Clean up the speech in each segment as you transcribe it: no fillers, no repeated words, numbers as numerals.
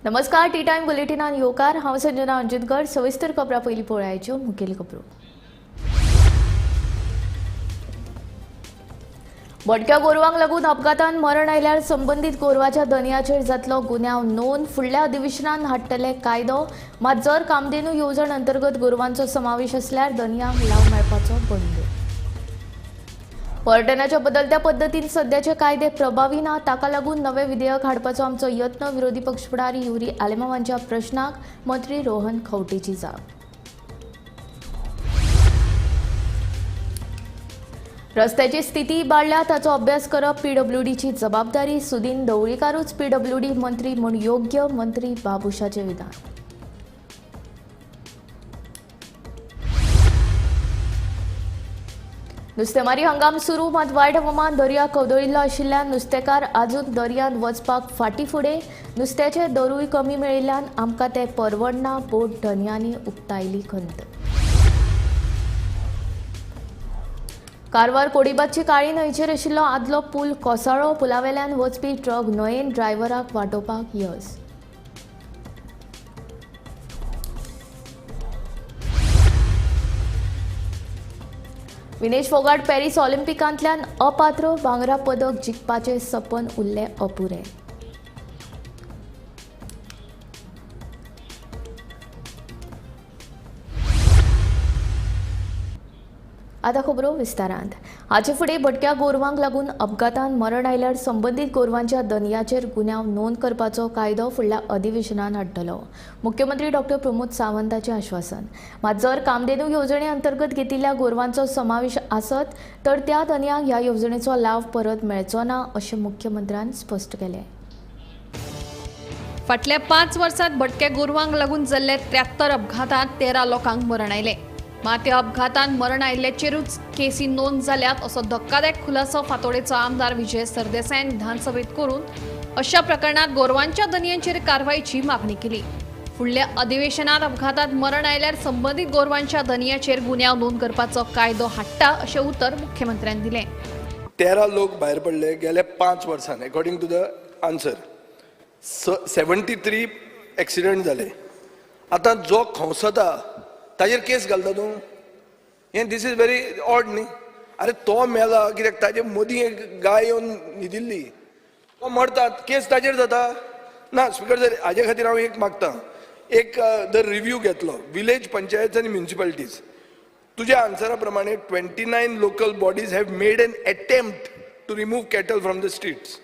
नमस्कार, T time बुलेटिनान येवकार. हांव संजना अंजनकर. सविस्तर खबरां पयलीं पळयाच्यो मुखेल खबरो. भटक्या गोरवांक लागून अपघातान मरण आयल्यार संबंदीत गोरवाच्या दनयाचेर जातलो गुन्यांव नोंद. फुडल्या अधिवेशनान हाडटले कायदो. मात जर कामधेनू येवजण अंतर्गत गोरवांचो समावेश आसल्यार दनयांक लाव मेळपाचो बंद. पर्यटनाच्या बदलत्या पद्दतीन सद्याचे कायदे प्रभावी ना, ताका लागून नवे विधेयक हाडपाचो आमचो यत्न. विरोधी पक्ष फुडारी युरी आलेमावांच्या प्रश्नाक मंत्री रोहन खंवटेची जाप. रस्त्याची स्थिती इबाडल्या ताचो अभ्यास करप पीडब्ल्यूडीची जबाबदारी. सुदीन ढवळीकारूच पीडब्ल्यूडी मंत्री म्हूण योग्य, मंत्री बाबुशाचें विधान. नुस्तेमारी हंगाम सुरू, मात वायट हवामान दर्या खवदळिल्लो आशिल्ल्यान नुस्तेकार आजून दर्यांत वचपाक फाटीं फुडें. नुस्त्याचे दरूय कमी मेळिल्ल्यान आमकां तें परवडना, बोट धनयांनी उक्तायली खंत. कारवार कोडीबादची काळी न्हंयचेर आशिल्लो आदलो पूल कोसळ्ळो. पुलावेल्यान वचपी ट्रक न्हंयेन ड्रायव्हराक वाटोवपाक यस. विनेश फोगाट पॅरीस ऑलिम्पिकांतल्यान अपात्र, भांगरा पदक जिखपाचें सपन उरलें अपुरें. आतां खबरो विस्तारांत. हाचे फुडें भटक्या गोरवांक लागून अपघातान मरण आयल्यार संबंदीत गोरवांच्या दनयाचेर गुन्यांव नोंद करपाचो कायदो फुडल्या अधिवेशनान हाडटलो, मुख्यमंत्री डॉक्टर प्रमोद सावंताचें आश्वासन. मात जर कामधेनू येवजणे अंतर्गत घेतिल्ल्या गोरवांचो समावेश आसत तर त्या दनयांक ह्या येवजणेचो लाव परत मेळचो ना, अशें मुख्यमंत्र्यान स्पश्ट केलें. फाटल्या 5 वर्सांत भटक्या गोरवांक लागून जाल्ले 73 अपघातांत 13 लोकांक मरण आयलें. मात त्या अपघातान मरण आयिल्ल्याचेरूच केसी नोंद जाल्यात असो धक्कादायक खुलासो फातोडेचो आमदार विजय सरदेसायान विधानसभेत करून अशा प्रकरणात गोरवांच्या दनयांचेर कारवायची मागणी केली. फुडल्या अधिवेशनात अपघातात मरण आयल्यार संबंदीत गोरवांच्या दनयाचेर गुन्यांव नोंद करपाचो कायदो हाडटा अशें उतर मुख्यमंत्र्यान दिलें. 13 लोक भायर पडले गेल्या 5 वर्सांत according to the answer. 73 accident जाले. आतां जो खंवसता ताजेर केस घालता तूं, हें this is very odd न्ही. अरे तो मेला कित्याक ताजे मदीं एक गाय येवन न्हिदिल्ली, तो मरतात केस ताजेर जाता ना. स्पिकर सर, हाजे खातीर हांव एक मागता, एक the review घेतलो विलेज पंचायत आनी म्युनिसिपालिटीज. तुज्या आन्सरा प्रमाणे 29 local bodies have made an attempt to remove cattle from the streets.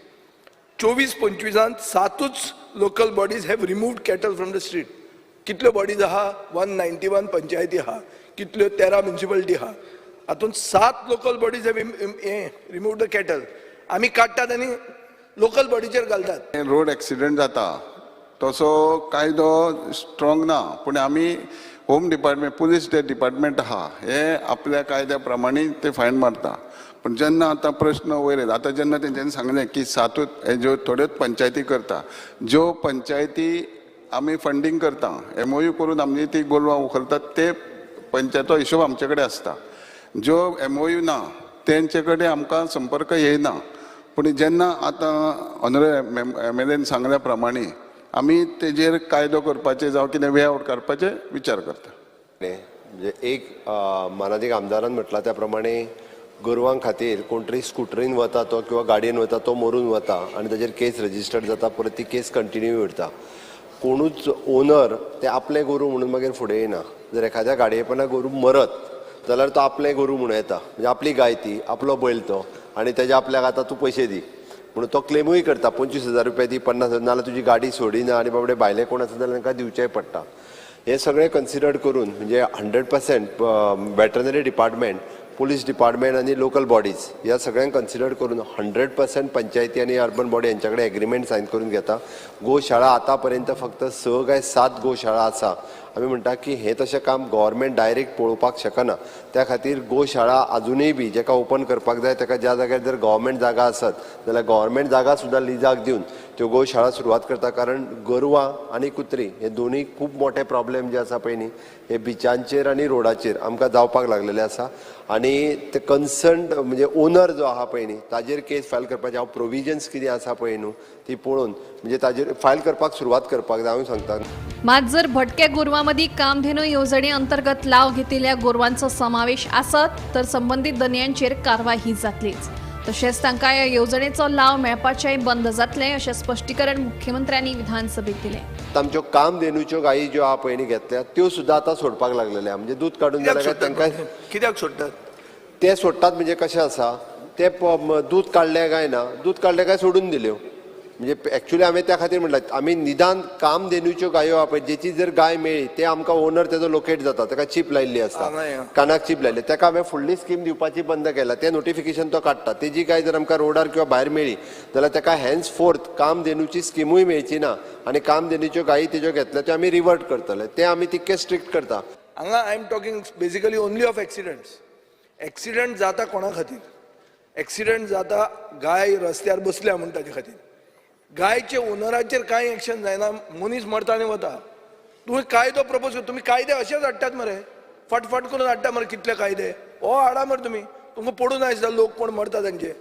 24-25 सातूच local bodies have removed cattle from the street. कितल्यो बॉडीज आहा? 191 पंचायती आहा. कितल्यो? 13 म्युनिसिपालिटी आहा. हातूंत 7 local bodies have remove the cattle. आमी काडटात आनी लोकल बॉडीचेर घालतात. रोड एक्सिडंट जाता तसो कायदो स्ट्रॉंग ना, पूण आमी होम डिपार्टमेंट, पुलीस जे डिपार्टमेंट आहा हे आपल्या कायद्या प्रमाणे ते फायन मारता. पूण जेन्ना आतां प्रश्न वयर येता, आतां जेन्ना तेंच्यांनी सांगलें की सातूच ज्यो थोड्योच पंचायती करता, ज्यो पंचायती आमी फंडींग करता, एमओयू करून आमची ती गोरवां उखलतात, ते पंचायतो हिशोब आमचे कडेन आसता. ज्यो एमओयू ना तेंचे कडेन आमकां संपर्क येयना. पूण जेन्ना आतां ऑनरेबल एमएलएन सांगल्या प्रमाणे आमी तेजेर कायदो करपाचे जावं कितें वे आवट काडपाचे विचार करता. म्हणजे एक मानादीक आमदारान म्हटलां त्या प्रमाणे गोरवां खातीर कोण तरी स्कुटरीन वता तो किंवा गाडयेन वता तो मरून वता आनी ताजेर केस रजिस्टर्ड जाता, परत ती केस कंटिन्यू उरता. कोणूच ओनर ते आपलें गोरू म्हणून मागीर फुडें येना. जर एखाद्या गाडयेपणां गोरू मरत जाल्यार तो आपलें गोरू म्हणून येता, म्हणजे आपली गाय ती, आपलो बैल तो, आनी तेजे आपल्याक आतां तूं पयशे दी म्हणून तो क्लेमूय करता, 25,000 रुपया दी, 50,000, नाजाल्यार तुजी गाडी सोडिना आनी बाबडे भायले कोण आसा जाल्यार तांकां दिवचेंय पडटा. हें सगळें कन्सिडर करून म्हणजे 100% वेटरनरी डिपार्टमेंट, पुलीस डिपार्टमेंट आनी लोकल बॉडीज ह्या सगळ्यांक कन्सिडर करून 100% पंचायती आनी अर्बन बॉडी यांच्या कडेन एग्रीमेंट सायन करून घेता. गोशाळा आतां पर्यंत फक्त 6 काय 7 गोशाळा आसा आमी म्हणटा की हें तशें काम गव्हर्मेंट डायरेक्ट पळोवपाक शकना. त्या खातीर गोशाळा आजुनूय बी जेका ओपन करपाक जाय ताका ज्या जाग्यार जर गव्हर्मेंट जागा आसत जाल्यार गव्हर्मेंट जागा सुद्दां लिजाक दिवन त्यो गोशाळा सुरवात करता. कारण गोरवां आनी कुत्री हे दोनूय खूब मोठे प्रॉब्लेम जे आसा पळय न्ही हे बिचांचेर आनी रोडाचेर आमकां जावपाक लागलेले आसा. आनी ते कन्सर्न म्हणजे ओनर जो आहा पळय न्ही ताजेर केस फायल करपाचे हांव प्रोविजन्स कितें आसा पळय न्हू ती पळोवन म्हणजे ताजेर फायल करपाक सुरवात करपाक जाय हांव सांगता. मात जर भटक्या गोरवां मदीं कामधेनू येवजणे अंतर्गत लाव घेतिल्ल्या गोरवांचो समावेश आसत तर संबंदीत दनयांचेर कारवाय जातलीच. तशेंच तांकां ह्या येवजणेचो लाव मेळपाचेंय बंद जातलें अशें स्पश्टीकरण मुख्यमंत्र्यांनी विधानसभेत दिलें. आमच्यो कामधेनूच्यो गायी ज्यो आहा पळय न्ही घेतल्या त्यो सुद्दां आतां सोडपाक लागलेल्यो. म्हणजे दूद काडून जाल्यार तांकां कित्याक सोडटात ते सोडटात म्हणजे कशें आसा ते दूद काडलें काय ना दूद काडलें काय सोडून दिल्यो. म्हणजे एक्चुअली हांवें त्या खातीर म्हणलां आमी निदान कामधेनूच्यो गायो आहा पळय जेची जर गाय मेळ्ळी ते आमकां ओनर तेजो लोकेट जाता ताका चीप लायिल्ली आसता कानाक चीप लायिल्ली ताका हांवें फुडली स्कीम दिवपाची बंद केला. ते नोटिफिकेशन तो काडटा तेजी गाय जर आमकां रोडार किंवा भायर मेळ्ळी जाल्यार ताका हॅन्स फोर्थ कामधेनूची स्किमूय मेळची ना आनी कामधेनूच्यो गायी तेज्यो घेतल्या त्यो आमी रिवर्ट करतले. ते आमी तितके स्ट्रिक्ट करता. हांगा I am talking basically only of accidents. Accident जाता कोणा खातीर? एक्सिडंट जाता गाय रस्त्यार बसल्या म्हूण ताजे खातीर. गायचे ओनराचेर कांय एक्शन जायना, मनीस मरता आनी वता. तुमी कायदो प्रपोज कर, तुमी कायदे अशेच हाडटात मरे, फटफट करून हाडटा मरे. कितले कायदे हो हाडा मरे तुमी. तुमकां पडूं ना दिसता लोक कोण मरता तांचे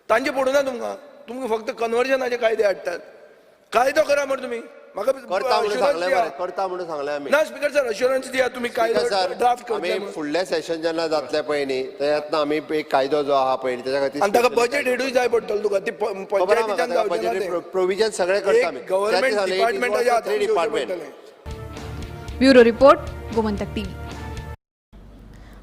तांचे पडूं ना तुमकां. तुमकां फक्त कन्वर्जनाचे कायदे हाडटात. कायदो करा मरे तुमी. म्हाका करता म्हणून सांगलें मरे, करता म्हणून सांगलें आमी. ना स्पीकर सर अश्युरन्स दिया तुमी कायदो ड्राफ्ट करता. आमी फुडल्या सेशन जेन्ना जातलें पळय न्ही तेन्ना आमी एक कायदो जो आहा पळय तेच्या खातीर आनी ताका बजेट हेडूय जाय पडटलो तुका. ती पंचायतीच्यान बजेट प्रोविजन सगळें करता आमी. गव्हर्मेंट डिपार्टमेंटाच्या हातान department. Bureau report, Gomantak TV.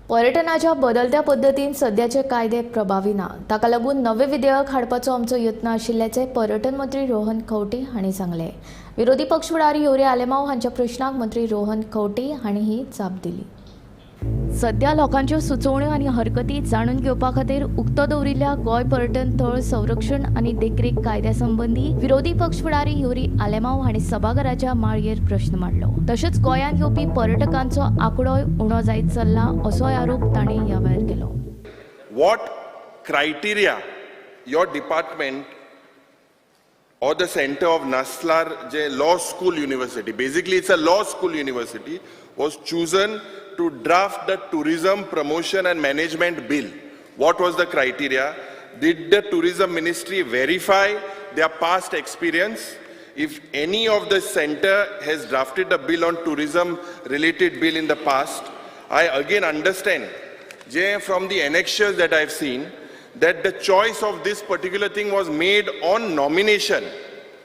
पर्यटनाच्या बदलत्या पद्दतीन सद्याचे कायदे प्रभावी ना, ताका लागून नवे विधेयक हाडपाचो आमचो यत्न आशिल्ल्याचे पर्यटन मंत्री रोहन खंवटे हांणी सांगलें. विरोधी पक्ष फुडारी युरी आलेमाव हांच्या प्रश्नाक मंत्री रोहन खंवटे हांणी ही जाप दिली. सध्या लोकांच्यो सुचोवण्यो आनी हरकती जाणून घेवपा खातीर उक्तो दवरिल्ल्या गोंय पर्यटन थळ संरक्षण आनी देखरेख कायद्या संबंदी विरोधी पक्ष फुडारी युरी आलेमाव हांणी सभाघराच्या माळयेर प्रश्न मांडलो. तशेंच गोंयांत येवपी पर्यटकांचो आंकडोय उणो जायत चल्ला असोय आरोप तांणी ह्या वेळार केलो. What criteria your department or the center of Naslar J Law School University, basically it's a law school university, was chosen to draft the Tourism Promotion and Management Bill? What was the criteria? Did the Tourism Ministry verify their past experience? If any of the center has drafted a bill on tourism related bill in the past, I again understand from the annexures that I've seen that the choice of this particular thing was made on nomination.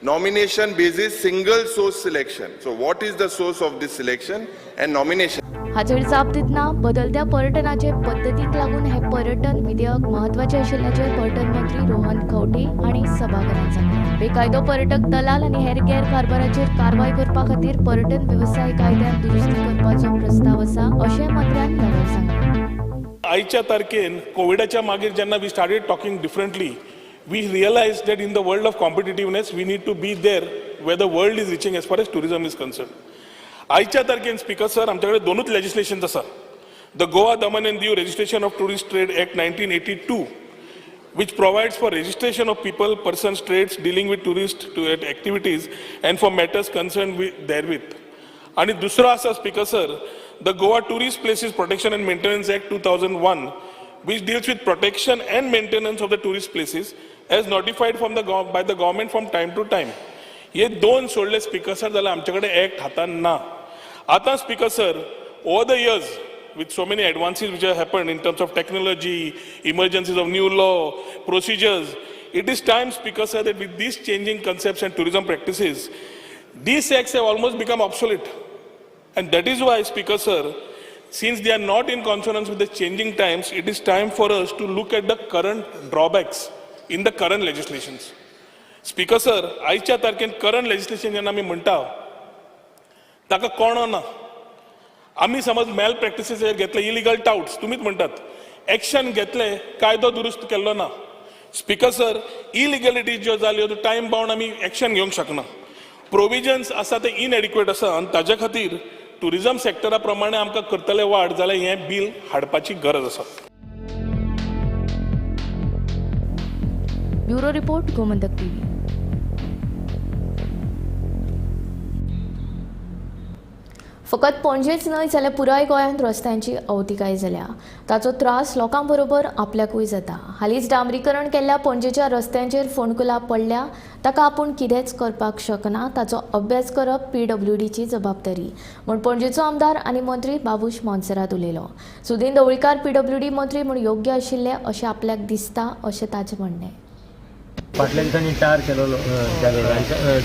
Nomination basis, single source selection. So what is the source of this selection and nomination? हाचेर जाप दितना बदलत्या पर्यटनाचे पद्दतीक लागून हे पर्यटन विधेयक म्हत्वाचें आशिल्ल्याचें पर्यटन मंत्री रोहन खंवटे हांणी सभाघरांत सांगलें. बेकायदो पर्यटक दलाल आनी हेर गैरकारभाराचेर कारवाय करपा खातीर पर्यटन वेवसाय कायद्यांत दुरुस्ती करपाचो प्रस्ताव आसा अशें मंत्र्यान ह्या वेळार सांगलें. आयच्या तारखेन कोविडाच्या मागीर जेन्ना we started talking differently, we realize that in the world of competitiveness we need to be there where the world is reaching as far as tourism is concern. आयच्या तारखेन स्पीकर सर आमच्या कडेन दोनूच लेजिस्लेशन्स आसा. The Goa Daman and Diu registration of tourist trade act 1982, which provides for registration of people, persons, trades dealing with tourist to activities and for matters concerned with therewith. आणि दुसरो आसा speaker sir, the Goa tourist places protection and maintenance act 2001, which deals with protection and maintenance of the tourist places as notified from the by the government from time to time. हे दोन सोडले speaker sir जाल्यार आमचे कडेन act हातान ना. आतां speaker sir, over the years with so many advances which have happened in terms of technology, emergencies of new law, procedures, it is time, Speaker sir, that with these changing concepts and tourism practices, these acts have almost become obsolete. And that is why, Speaker sir, since they are not in consonance with the changing times, it is time for us to look at the current drawbacks in the current legislations. Speaker sir, आयच्या तारखेन current legislation जेन्ना आमी म्हणटा ताका कोणो ना. आमी समज mail practices घेतले, इलिगल टाउट्स तुमीच म्हणटात, एक्शन घेतले, कायदो दुरुस्त केल्लो ना. स्पीकर सर, इलिगलिटी ज्यो जाल्यो त्यो टायम बाउंड आमी एक्शन घेवंक शकना. प्रोविजन्स आसा ते इनएडिक्वेट आसा आनी ताज्या खातीर ट्युरिजम सेक्टरा प्रमाणे आमकां करतले वाड जाल्यार हें बील हाडपाची गरज आसा. Bureau report, Gomantak TV. फकत पणजेच न्हय जाल्यार पुराय गोंयांत रस्त्यांची अवतिकाय जाल्या. ताचो त्रास लोकां बरोबर आपल्याकूय जाता. हालींच डांबरीकरण केल्ल्या पणजेच्या रस्त्यांचेर फोंडकुलां पडल्या, ताका आपूण कितेंच करपाक शकना. ताचो अभ्यास करप पीडब्ल्यूडीची जबाबदारी म्हूण पणजेचो आमदार आनी मंत्री बाबूश मोन्सेरात उलयलो. सुदीन ढवळीकार पीडब्ल्यूडी मंत्री म्हूण योग्य आशिल्ले अशें आपल्याक दिसता अशें ताचें म्हणणें. फाटल्या दिसांनी टार केलो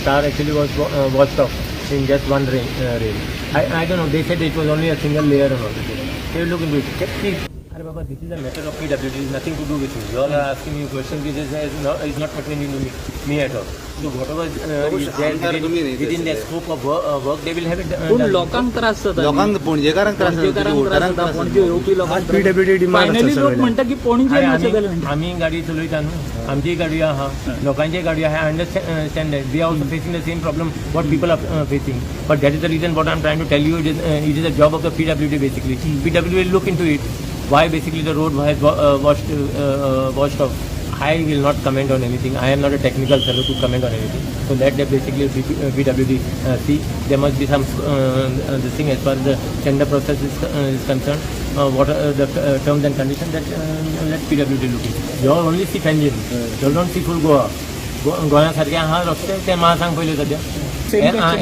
tar actually was washed off in just one rain. I don't know, they said it was only a single layer and all. They will look into it. Arey Baba, this is a matter of PWD, it is nothing to do with me. You all are asking me questions which is not pertaining to me at all. So whatever is there within their scope of work, they will have it done. लोकांक त्रास जाता, लोकांक पणजेकारांक त्रास जाता, पणजे येवपी लोकांक PWD demand. Finally लोक म्हणटा की पणजे आमी गाडी चलयता न्हू, आमची गाडी आहा, लोकांची गाडी आहा. I understand that we are also facing the same problem what people are facing, but that is the reason what I am trying to tell you. It is a job of the PWD basically. PWD will look into it. Why basically the road has washed off. I will not comment on anything. I am not a technical fellow to comment on anything. So let the basically PWD see. There must be some this thing as far as the tender process is concerned. What are the terms and conditions that let PWD look into. You all only see Panjim. You all don't see full Goa. Goa सारखे आहा रस्ते ते म्हाका सांग पयले सद्या.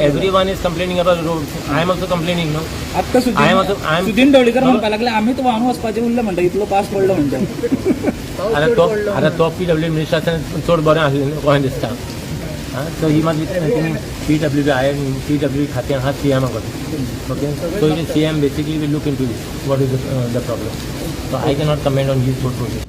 Everyone is complaining about the roads. I am also complaining, no? आत्ता सुदीन ढवळीकर म्हणपाक लागले आमीच व्हांवन वचपाचें उरलें म्हणटा, इतलो पास पडलो म्हणटा. आतां तो पीडब्ल्यू मिनिस्टर आसतना चड बरें आसलें गोंय दिसता. So he must be thinking PWD. I am PWD खातें आहा सीएमा कडेन. Okay, so it is CM basically will look into this. What is the problem? So I cannot comment on his portfolio.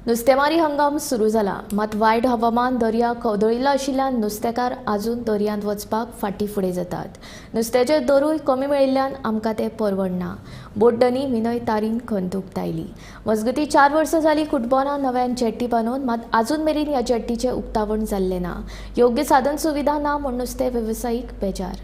नुस्तेमारी हंगाम सुरू जाला, मात वायट हवामान दर्या खवदळिल्लो आशिल्ल्यान नुस्तेकार आजून दर्यांत वचपाक फाटीं फुडें जातात. नुस्त्याचे दरूय कमी मेळिल्ल्यान आमकां तें परवडना. बोटधनी विनय तारीन खंत उक्तायली. मजगतीं 4 वर्सां जालीं कुटबोना नव्यान जेट्टी बांदून, मात आजून मेरेन ह्या जेट्टीचें उक्तावण जाल्लें ना. योग्य साधन सुविधा ना म्हूण नुस्तें वेवसायीक बेजार.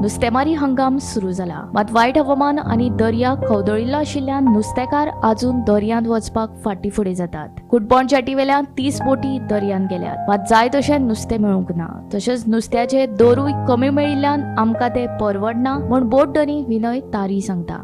नुस्तेमारी हंगाम सुरू जाला, मात वायट हवामान आनी दर्या खवदळिल्लो आशिल्ल्यान नुस्तेकार आजून दर्यांत वचपाक फाटीं फुडें जातात. कुटबोण जेटीवेल्यान 30 बोटी दर्यांत गेल्यात, मात जाय तशें नुस्तें मेळूंक ना. तशेंच नुस्त्याचे दरूय कमी मेळिल्ल्यान आमकां तें परवडना म्हूण बोटधनी विनय तारी सांगता.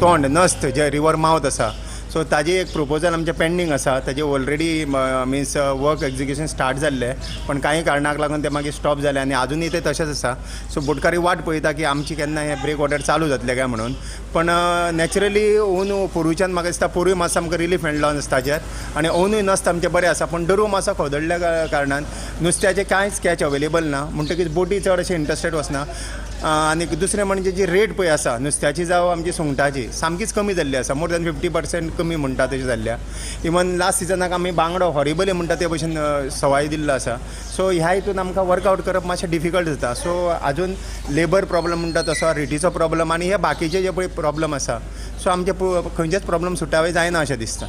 तोंड नस्त जे रिवर मावथ आसा, सो ताजे एक प्रपोजल आमचें पेंडींग आसा. ताजे already means work execution start जाल्लें, पण कांय कारणाक लागून ते मागीर स्टॉप जालें आनी आजुनूय ते तशेंच आसा. सो बोटकारी वाट पळयता की आमची केन्ना हें ब्रेक वॉटर चालू जातलें काय म्हणून. पण नॅचरली ओनू पोरूच्यान म्हाका दिसता पोरूय मातसो आमकां रिलीफ मेळ्ळो नुस्त्याचेर आनी ओनूय नस्त आमचें बरें आसा. पूण दरू मातसो खवदळ्ळ्या कारणान नुस्त्याचें कांयच कॅच अवेलेबल ना, म्हणटकीच बोटी चड अशें इंट्रस्टेड वचना. आनी दुसरें म्हणजे जी रेट पळय आसा नुस्त्याची जावं आमची सुंगटाची सामकीच कमी जाल्ली आसा, मोर दॅन 50% कमी म्हणटा तशी जाल्ल्या. इवन लास्ट सिजनाक आमी बांगडो हॉरिबली म्हणटा ते भशेन सवाय दिल्लो आसा. सो ह्या हितून आमकां वर्कआवट करप मातशें डिफिकल्ट जाता. सो आजून लेबर प्रॉब्लम म्हणटा तसो रेटीचो प्रॉब्लम आनी हे बाकीचे जे पळय प्रॉब्लम आसा, सो आमचे खंयचेच प्रॉब्लम सुटावे जायना अशें दिसता.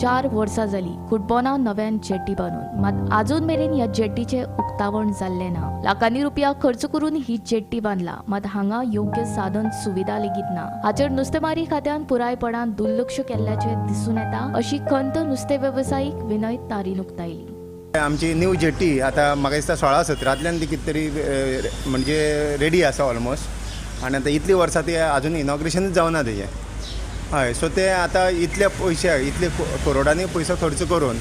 4 वर्सां जालीं कुटबोना नव्यान जेट्टी बांदून, मात आजून मेरेन ह्या जेट्टीचें उक्तावण जाल्लें ना. लाखांनी रुपया खर्च करून ही जेट्टी बांदला, मात हांगा योग्य साधन सुविधा लेगीत ना. हाचेर नुस्तेमारी खात्यान पुरायपणान दुर्लक्ष केल्ल्याचें दिसून येता अशी खंत नुस्तें वेवसायीक विनय तारीन उक्तायली. आमची न्यू जेट्टी आतां म्हाका दिसता 16-17 ती कितें तरी म्हणजे रेडी आसा ऑलमोस्ट, आनी आतां इतलीं वर्सां ती आजून इनॉग्रेशनूच जावना तेजें. हय, सो ते आतां इतले पयशे इतले करोडांनी पयसो खर्च करून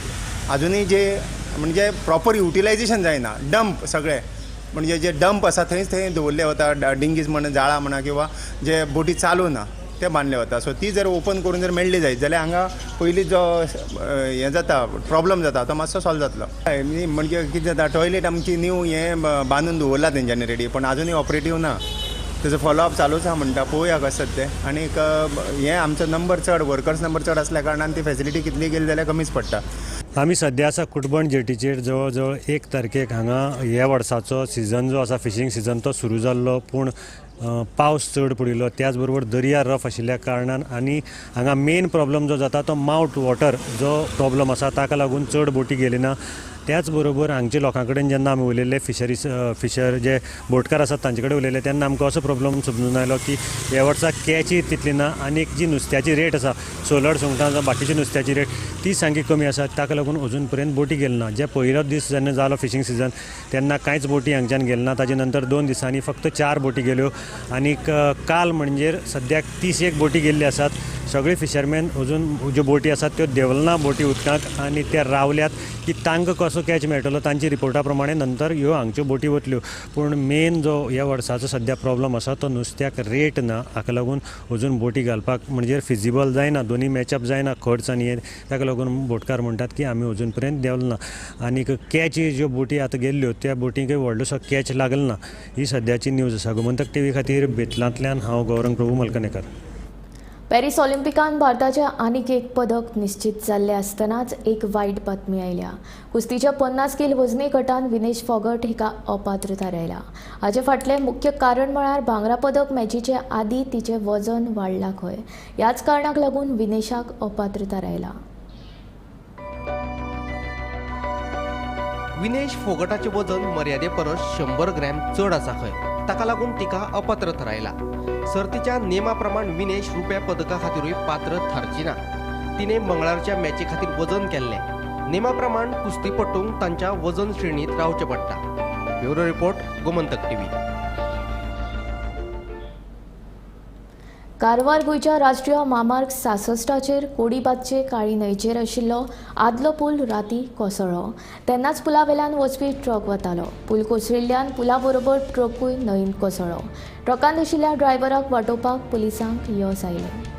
आजुनूय जे म्हणजे प्रॉपर युटिलायजेशन जायना. डंप सगळे म्हणजे जे डंप आसा थंयच थंय दवरले वता, डिंगीज म्हणा जाळां म्हणा किंवा जे बोटी चालू ना ते बांदले वता. सो ती जर ओपन करून जर मेळ्ळी जायत जाल्यार हांगा पयलीं जो हें जाता प्रॉब्लम जाता तो मातसो सॉल्व जातलो. हय, म्हणजे कितें जाता टॉयलेट आमची न्यू हें बांदून दवरला तेंच्यांनी रेडी, पण आजुनूय ऑपरेटीव ना. तेजो फॉलोअप चालूच आहा म्हणटा, पळोवया कशें तें. आनीक हें आमचो नंबर चड वर्कर्स नंबर चड आसल्या कारणान ती फेसिलिटी कितली गेली जाल्यार कमीच पडटा. आमी सद्या आसा कुटबण जेटीचेर. जवळ जवळ 1 तारखेक हांगा ह्या वर्साचो सिजन जो आसा फिशींग सिजन तो सुरू जाल्लो, पूण पावस चड पडिल्लो, त्याच बरोबर दर्या रफ आशिल्ल्या कारणान आनी हांगा मेन प्रॉब्लम जो जाता तो मावट वॉटर जो प्रॉब्लम आसा ताका लागून चड बोटी गेली ना. त्याच बरोबर हांगच्या लोकां कडेन जेन्ना आमी उलयले, फिशरीज फिशर जे बोटकार आसात तांचे कडेन उलयले तेन्ना आमकां असो प्रॉब्लम समजून आयलो की ह्या वर्सा कॅची तितली ना आनी जी नुस्त्याची रेट आसा सोलर सुंगटां जावं बाकीची नुस्त्याची रेट ती सामकी कमी आसा, ताका लागून अजून पर्यंत बोटी गेली ना. जे पयलो दीस जेन्ना जालो फिशींग सिजन तेन्ना कांयच बोटी हांगच्यान गेले ना, ताजे नंतर 2 दिसांनी फक्त 4 बोटी गेल्यो आनी काल म्हणजे सद्याक 31 बोटी गेल्ली आसात. सगळे फिशरमॅन अजून ज्यो बोटी आसात त्यो देंवल ना बोटी उदकांत आनी ते रावल्यात की तांकां कसो कॅच मेळटलो तांची रिपोर्टा प्रमाणे नंतर ह्यो हांगच्यो बोटी वतल्यो. पूण मेन जो ह्या वर्साचो सद्या प्रॉब्लम आसा तो नुस्त्याक रेट ना, हाका लागून अजून बोटी घालपाक म्हणजे फिजिबल जायना, दोनी मॅचअप जायना खर्च आनी हे, ताका लागून बोटकार म्हणटात की आमी अजून पर्यंत देंवल ना. आनीक कॅच ज्यो बोटी आतां गेल्ल्यो त्या बोटींकय व्हडलोसो कॅच लागल ना. ही सद्याची न्यूज आसा. गोमंतक टीव्ही खातीर बेतलांतल्यान हांव गौरंग प्रभू मलकनेकर. पॅरीस ऑलिम्पिकान भारताचे आनीक एक पदक निश्चित जाल्ले आसतनाच एक वायट बातमी आयल्या. कुस्तीच्या 50 किल वजनी गटान विनेश फोगट हिका अपात्र थारायला. हाचे फाटलें मुख्य कारण म्हळ्यार भांगरा पदक मॅचीचे आदी तिचें वजन वाडलां खंय. ह्याच कारणाक लागून विनेशाक अपात्र थारायला. विनेश फोगटाचें वजन मर्यादे परस 100 ग्रॅम चड आसा खंय, ताका लागून तिका अपात्र थारायला. सर्तीच्या नेमा प्रमाण विनेश रुप्या पदका खातीरूय पात्र थारची ना. तिने मंगळारच्या मॅची खातीर वजन केल्लें. नेमा प्रमाण कुस्तीपटूंक तांच्या वजन श्रेणींत रावचें पडटा. Bureau report, Gomantak TV. Karwar गोंयच्या राष्ट्रीय म्हामार्ग 66चेर कोडीबादचे काळी न्हंयचेर आशिल्लो आदलो पूल राती कोसळ्ळो. तेन्नाच पुला वेल्यान वचपी ट्रक वतालो. पूल कोसळिल्ल्यान पुला बरोबर ट्रकूय न्हंयेंत कोसळ्ळो. ट्रकांत आशिल्ल्या ड्रायव्हराक वाटोवपाक पुलिसांक येस आयलें.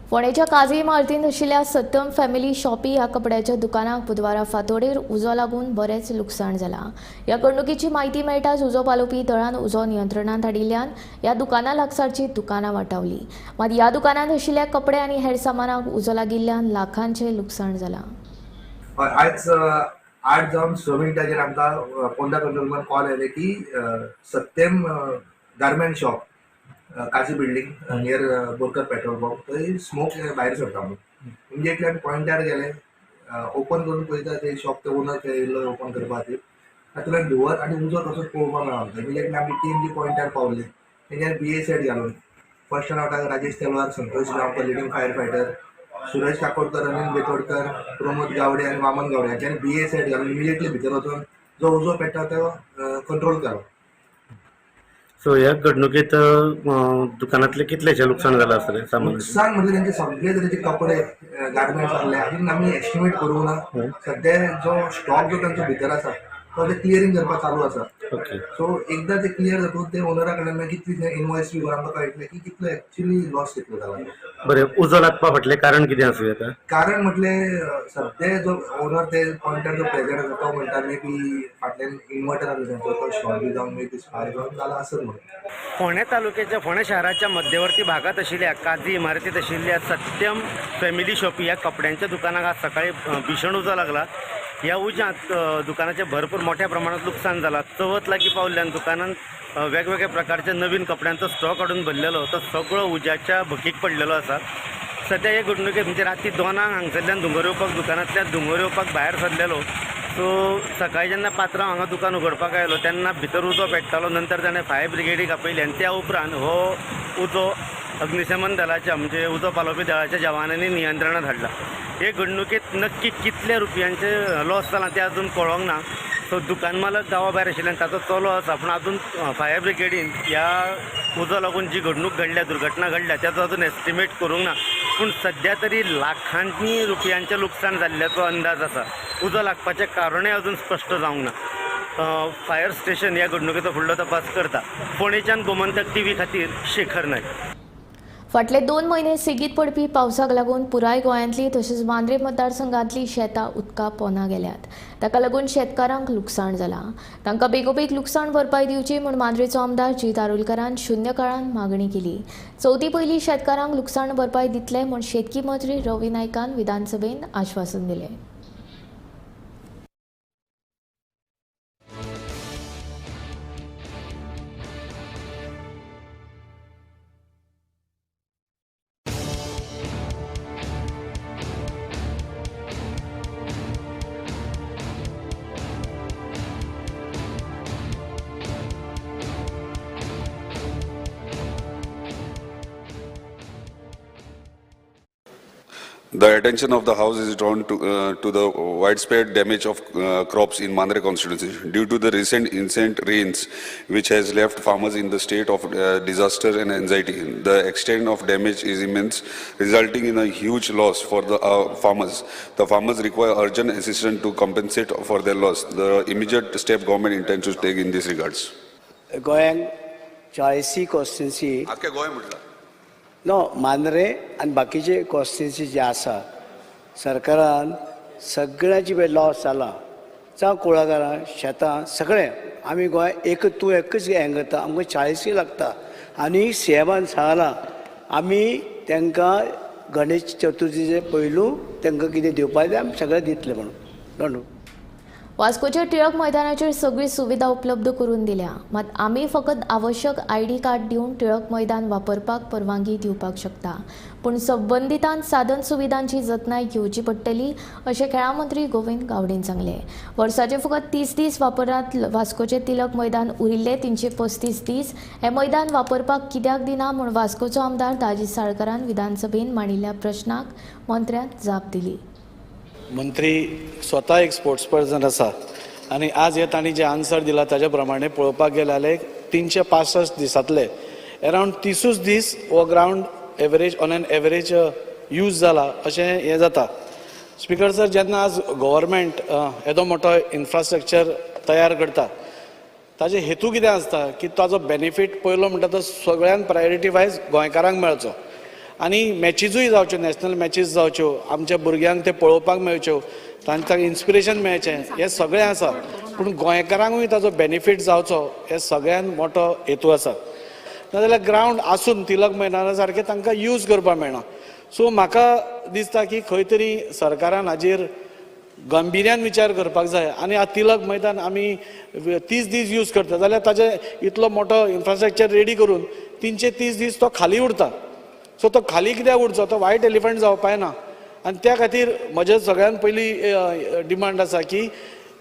फोंडेच्या काजी इमारतींत आशिल्ल्या सत्यम फॅमिली शॉपी ह्या कपड्याच्या दुकानाक बुधवारा फांतोडेर उजो लागून बरेंच लुकसाण जालां. ह्या घडणुकीची म्हायती मेळटाच उजो पालोवपी दळान उजो नियंत्रणांत हाडिल्ल्यान ह्या दुकाना लागसारची दुकानां वाटावली. मात ह्या दुकानांत आशिल्ल्या कपडे आनी हेर सामानाक उजो लागिल्ल्यान लाखांचें लुकसाण जालां. आयज 8:06 आमकां पोंडा कंट्रोल रुमान कॉल आयले की Satyam garment shop Kazi building near Borkar petrol pump थंय स्मोक भायर सरता म्हणून. इमिजिएटली आमी पॉयंटार गेले, ओपन करून पळयता ते शॉप ते ओनर थंय येयल्लो ओपन करपा खातीर. तातूंतल्यान धुंवर आनी उजो तसोच पळोवपाक मेळ्ळो आमकां. इमिजिएटली आमची टीम जी पॉयंटार पावली तेंच्यानी बी ए सेट घालून first रावटाक Rajesh Talwar, Santosh Gaonkar leading fire fighter, Suraj Kakodkar, Anil Bekodkar, Pramod Gawade आनी वामन गावडे हांच्यांनी बी ए सेट घालून इमिजिएटली भितर वचून जो उजो पेट्टा तो कंट्रोल केलो. सो ह्या घडणुकेत दुकानातले कितलेशें लुकसाण जालां आसतलें सामान? लुकसाण म्हणजे तेंचे सगळे तरेचे कपडे गार्मेंट्स आहले अजून आमी एस्टिमेट करूंक ना. सद्या जो स्टॉक जो तांचो भितर आसा तो ते क्लियरींग करपाक चालू आसा. सो एकदां ते क्लियर जातकूच ते ओनरा कडल्यान मागीर कितली इनवॉयस बी करून आमकां कळटलें की कितलो एक्चुअली लॉस कितलो जाला. बरें, उजो लागपा फाटलें कारण कितें आसूं येता? कारण म्हटलें सद्या जो ओनर ते पॉयंटार जो प्रेजंट आसा तो म्हणटा मे बी फाटल्यान इन्वर्टर आसा तांचो तो शॉर्ट बी जावन मे बी स्पार्क जावन जाला आसत म्हणून. फोंडें तालुक्याच्या फोंडें शहराच्या मध्यवर्ती भागात आशिल्ल्या काजी इमारतीत आशिल्ल्या सत्यम फॅमिली शॉपी ह्या कपड्यांच्या दुकानाक आज सकाळी भीषण उजो लागला. ह्या उज्यांत दुकानाचें भरपूर मोठ्या प्रमाणात लुकसाण जालां. चवथ लागीं पावल्ल्यान दुकानांत वेगवेगळ्या प्रकारच्या नवीन कपड्यांचो स्टॉक हाडून भरलेलो तो सगळो उज्याच्या भकीक पडलेलो आसा. सद्या हे घडणुकेत म्हणजे राती 2 हांगसरल्यान धुंगर येवपाक दुकानांतल्यान धुंगर येवपाक भायर सरलेलो. सो सकाळी जेन्ना पात्रांव हांगा दुकान उगडपाक आयलो तेन्ना भितर उजो पेट्टालो. नंतर ताणें फायर ब्रिगेडीक आपयली आनी त्या उपरांत हो उजो अग्निशमन दलाच्या म्हणजे उजो पालोवपी दळाच्या जवानांनी नियंत्रणात हाडला. हे घडणुकेत नक्की कितले रुपयांचे लॉस जाला तें अजून कळोंक ना. सो दुकान मालक गांवा भायर आशिल्ल्यान ताचो चलो आसा, पूण अजून फायर ब्रिगेडीन ह्या उजो लागून जी घडणूक घडल्या, दुर्घटना घडल्या त्याचो अजून एस्टिमेट करूंक ना. पूण सद्या तरी लाखांनी रुपयांचें लुकसाण जाल्ल्याचो अंदाज आसा. उजो लागपाचें कारणूय अजून स्पश्ट जावंक ना. फायर स्टेशन ह्या घडणुकेचो फुडलो तपास करता. फोंडेच्यान गोमंतक टीव्ही खातीर शेखर नायक. फाटले 2 म्हयने सेगीत पडपी पावसाक लागून पुराय गोंयांतली तशेंच मांद्रे मतदारसंघांतली शेतां उदका पोंदा गेल्यात. ताका लागून शेतकारांक लुकसाण जालां. तांकां बेगोबेग लुकसाण भरपाय दिवची म्हूण मांद्रेचो आमदार जीत आरोलकारान शून्य काळान मागणी केली. चवथी पयलीं शेतकारांक लुकसाण भरपाय दितले म्हूण शेतकी मंत्री रवी नायकान विधानसभेन आश्वासन दिलें. The attention of the House is drawn to the widespread damage of crops in Mandre constituency due to the recent incessant rains, which has left farmers in the state of disaster and anxiety. The extent of damage is immense, resulting in a huge loss for the farmers. The farmers require urgent assistance to compensate for their loss. The immediate step government intends to take in this regards. गोयांक 40 constituency. आख्या गोंय म्हटलं. No Mandrem आनी बाकीचे constituency जे आसा सरकारान सगळ्याची पळय loss जाला, जावं कुळागरां शेतां सगळें आमी गोंय एक तूं एकच हें करता, आमकां 40 लागता. आनी सी एमान सांगलां आमी तांकां गणेश चतुर्थीचे पयलू तांकां कितें दिवपाक जाय आमी सगळें दितले म्हणून. वास्कोच्या टिळक मैदानाचेर सगळी सुविधा उपलब्ध करून दिल्या, मात आमी फकत आवश्यक आयडी कार्ड दिवन टिळक मैदान वापरपाक परवानगी दिवपाक शकता, पूण संबंदितान साधन सुविधांची जतनाय घेवची पडटली अशें खेळां मंत्री गोविंद गावडेन सांगलें. वर्साचे फकत 30 दीस वापरांत वास्कोचें तिलक मैदान उरिल्ले 335 दीस हें मैदान वापरपाक कित्याक दिना म्हूण वास्कोचो आमदार दाजी साळकारान विधानसभेन मांडिल्ल्या प्रश्नाक मंत्र्यान जाप दिली. मंत्री स्वता एक स्पोर्ट्स पर्सन आसा आनी आज हे तांणी जे आन्सर दिला ताज्या प्रमाणे पळोवपाक गेले जाल्यार 365 दिसांतले अरावंड 30 दीस हो ground average on an average use जाला अशें हें जाता. स्पिकर सर, जेन्ना आज गव्हर्मेंट येदो मोठो इन्फ्रास्ट्रक्चर तयार करता ताजे हेतू कितें आसता की ताजो बेनिफीट पयलो म्हणटा तो सगळ्यान प्रायोरिटी वायज गोंयकारांक मेळचो आनी मॅचीजूय जावच्यो, नॅशनल मॅचीज जावच्यो, आमच्या भुरग्यांक ते पळोवपाक मेळच्यो, तांकां इन्स्पिरेशन मेळचें, हें सगळें आसा. पूण गोंयकारांकूय ताजो बेनिफीट जावचो हे सगळ्यान मोठो हेतू आसा. नाजाल्यार ग्रावंड आसून तिलक मैदाना सारकें तांकां यूज करपाक मेळना. सो म्हाका दिसता की खंय तरी सरकारान हाजेर गंभिर्यान विचार करपाक जाय आनी आतां तिलक मैदान आमी 30 दीस यूज करता जाल्यार ताजे इतलो मोठो इन्फ्रास्ट्रक्चर रेडी करून 330 दीस तो खाली उरता. सो तो खाली कित्याक उरचो, तो वायट एलिफंट जावपाक ना. आनी त्या खातीर म्हजें सगळ्यान पयली डिमांड आसा की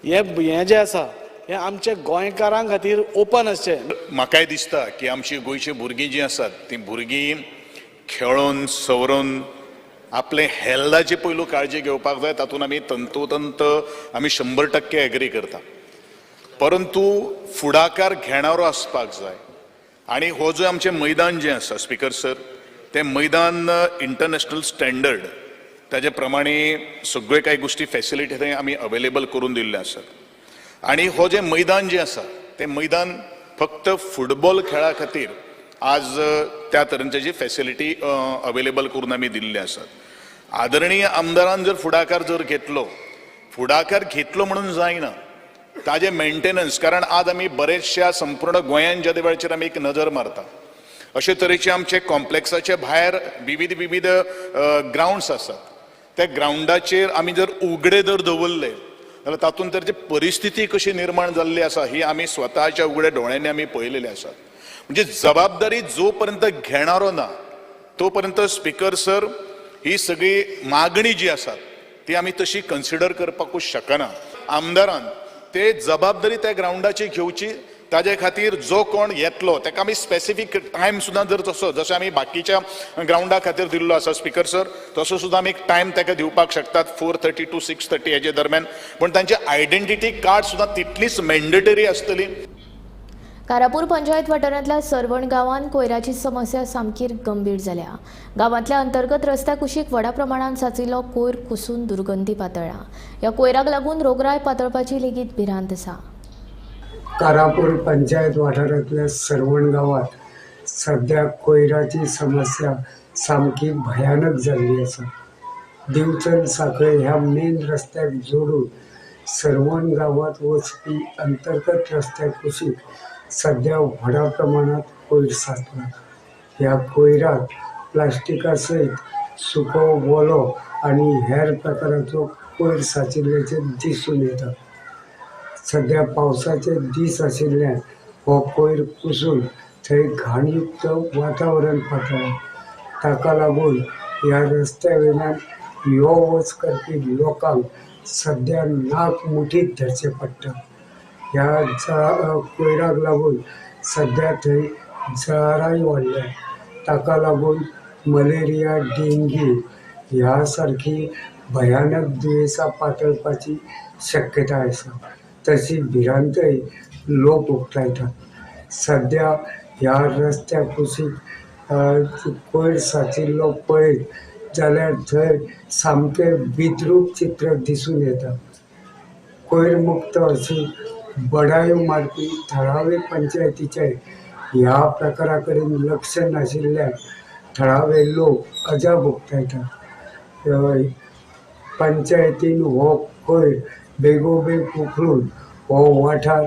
हें जें आसा हें आमच्या गोंयकारां खातीर ओपन आसचें. म्हाकाय दिसता की आमची गोंयची भुरगीं जीं आसात तीं भुरगीं खेळोन सवरून आपले हेल्थाची पयलू काळजी घेवपाक जाय, तातूंत आमी तंतोतंत आमी 100% एग्री करता. परंतु फुडाकार घेणारो आसपाक जाय आनी हो जो आमचें मैदान जें आसा स्पिकर सर, तें मैदान इंटरनॅशनल स्टँडर्ड ताजे प्रमाणे सगळ्यो कांय गोश्टी फॅसिलिटी थंय आमी अवेलेबल करून दिल्ल्यो आसात. आनी हो जें मैदान जें आसा तें मैदान फक्त फुटबॉल खेळा खातीर आज त्या तरेची जी फॅसिलिटी अवेलेबल करून आमी दिल्ली आसात. आदरणीय आमदारान जर फुडाकार जर घेतलो, फुडाकार घेतलो म्हणून जायना, ताजें मेंटेनन्स, कारण आज आमी बरेचश्या संपूर्ण गोंयान ज्या वेळाचेर आमी एक नजर मारता अशे तरेचे आमचे कॉम्प्लेक्साचे भायर विविध विविध ग्रावंड्स आसात. त्या ग्रावंडाचेर आमी जर उगडे जर दवरले जाल्यार तातूंत तर जी परिस्थिती कशी निर्माण जाल्ली आसा ही आमी स्वताच्या उगड्या दोळ्यांनी आमी पळयलेली आसात. म्हणजे जबाबदारी जो पर्यंत घेणारो ना तो पर्यंत स्पिकर सर ही सगळी मागणी जी आसा ती आमी तशी कन्सिडर करपाकूच शकना. आमदारान ते जबाबदारी त्या ग्रावंडाची घेवची, ताजे खातीर जो कोण येतलो ताका आमी स्पेसिफीक टायम सुद्दां जर तसो जसो आमी बाकीच्या ग्रावंडा खातीर दिल्लो आसा स्पिकर सर तसो सुद्दां आमी एक टायम ताका दिवपाक शकतात 4:30 to 6:30 हेजे दरम्यान, पूण तांचे आयडेंटिटी कार्ड सुद्दां तितलीच मॅन्डेटरी आसतली. कारापूर पंचायत वाठारांतल्या सरवण गांवांत कोयराची समस्या सामकी गंभीर जाल्या. गांवांतल्या अंतर्गत रस्त्या कुशीक व्हडा प्रमाणात साचिल्लो कोयर कुसून दुर्गंधी पातळ्ळा. ह्या कोयराक लागून रोगराय पातळपाची लेगीत भिरांत आसा. कारापूर पंचायत वाठारांतल्या सरवण गांवांत सध्या कोयराची समस्या सामकी भयानक जाल्ली आसा. दिवचल सांखळे ह्या मेन रस्त्याक जोडून सर्वण गांवांत वचपी अंतर्गत रस्त्या कुशीक सद्या व्हडा प्रमाणांत कोयर साचला. ह्या कोयराक प्लास्टिका सयत सुको वोलो आनी हेर प्रकाराचो कोयर साचिल्ल्याचें दिसून येता. सद्या पावसाचे दीस आशिल्ल्यान हो कोयर कुसून थंय घाणयुक्त वातावरण पातळ्ळां. ताका लागून ह्या रस्त्या वयल्यान यो वच करपी लोकांक सद्या नाक मुठीत धरचें पडटा. ह्या कोयराक लागून सद्या थंय जळारांय वाडल्या. ताका लागून मलेरिया, डेंग्यू ह्या सारकी भयानक दुयेंसां पातळपाची शक्यताय आसा. तशी भिरांतय लोक उक्तायतात. सद्या ह्या रस्त्या कुशीक कोयर साचिल्लो पळयत जाल्यार थंय सामकें विद्रूप चित्र दिसून येता. कोयर मुक्त अशी बडायो मारपी थळावे पंचायतीचे ह्या प्रकारा कडेन लक्ष नाशिल्ल्यान थळावे लोक अजाप उक्तायतात. पंचायतीन हो कोयर बेगोबेग उखलून हो वाठार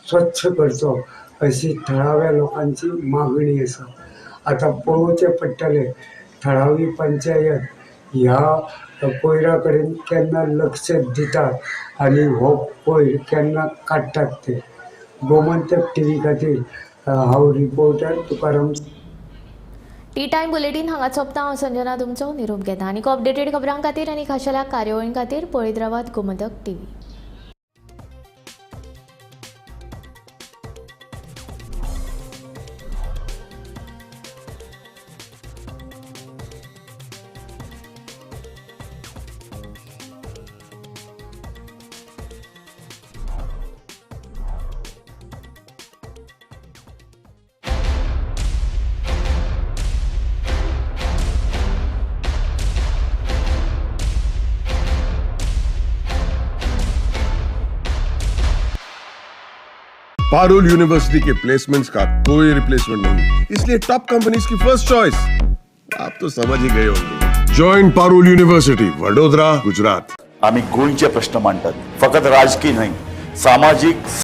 स्वच्छ करचो अशी थळाव्या लोकांची मागणी आसा. आतां पळोवचें पडटलें थळावी पंचायत ह्या कोयरा कडेन केन्ना लक्ष दितात आनी हो कोयर केन्ना काडटात ते. गोमंतक टीव्ही खातीर हांव reporter Tukaram. Tea time bulletin हांगा सोंपता. हांव संजना तुमचो निरोप घेता. आनी अपडेटेड खबरां खातीर आनी खाशेल्या कार्यावळीं खातीर पळयत रावात Gomantak TV. Parul university K placements का कोई रिप्लेसमेंट नहीं, इसलिए टॉप कंपनीज की फर्स्ट चॉइस। आप तो समझ ही गए होंगे। Join Parul university, Vadodara, Gujarat. आमी गोंयचे प्रश्न मांडटात, फकत राजकीय न्हय, सामाजीक।